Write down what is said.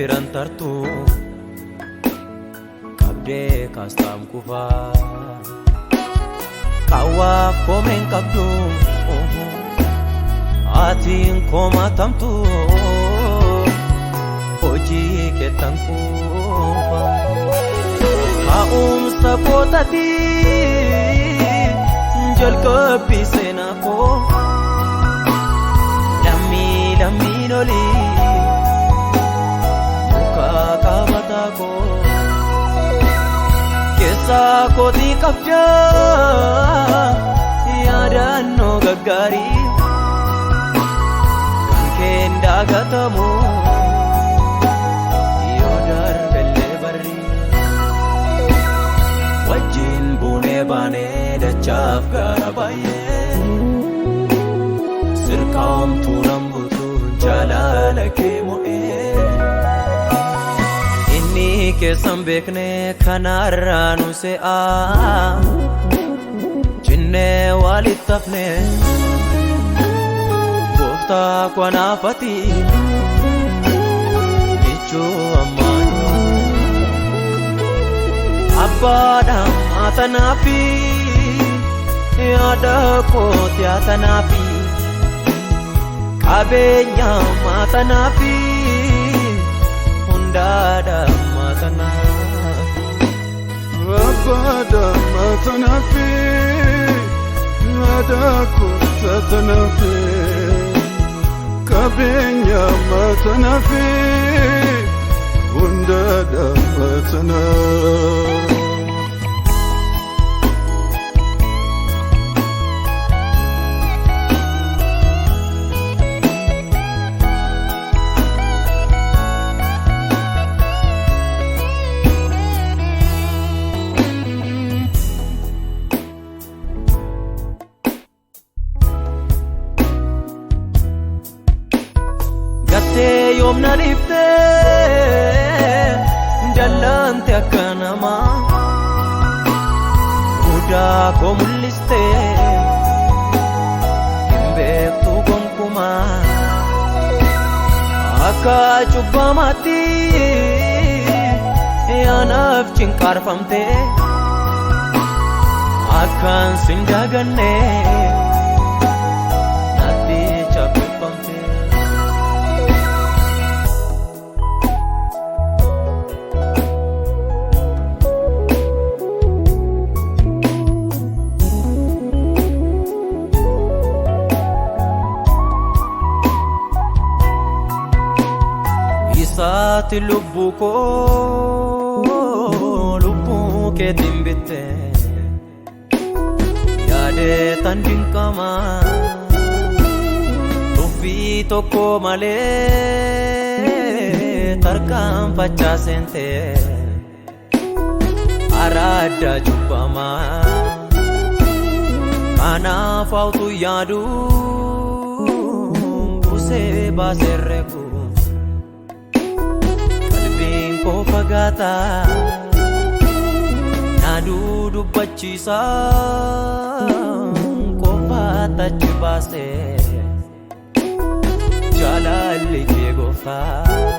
Biran tartu qabdee kaastaam kufaa qawwaaf koomeen qabdu atiin komatamtu hojii keettan kufa ka'umsa kootatii jalqabbii seenaa koo lammii lammiin olii muka qabataa koo keessaa kootii qabdaa yaadannoo gaggaarii kan keen daagatamu yoo darbellee barri wajjin buunee baanee dachaaf gaara baay'ee sirkaa'omtuu nan butuun jaalala kee mo'ee inni keessan beekne kanarraa nu se'a jinnee walitti hafne gooftaa kwanaafati michuu ammaanuu abbaadha maatanaafi yaada kooti haatanaafi qabeenya maatanaafi hundaadha maatanaafi. Abbaadha maatanaafi yaada kooti haatanaafi qabeenya maatanaafi hundaadha maatanaafi. Gattee yoomna dhiiftee dallante akka namaa guddaa koo mul'istee hin beektu gonkumaa akka cubbamaatti yaanaaf cinqaarfamtee akkaan sin daganne natti chaappeeffamtee. Isaati lubbuu koo lubbuu keetiin bitte yaadee tan dinqama tuffii tokko malee tarkaanfachaa seente araaddaa cubbamaa kanaaf hawtu yaadu buusee baasee reeku. Qalbiin koo fagaata naaduu dubbachiisa qofaa tachi baase jaalalli kee gooftaa.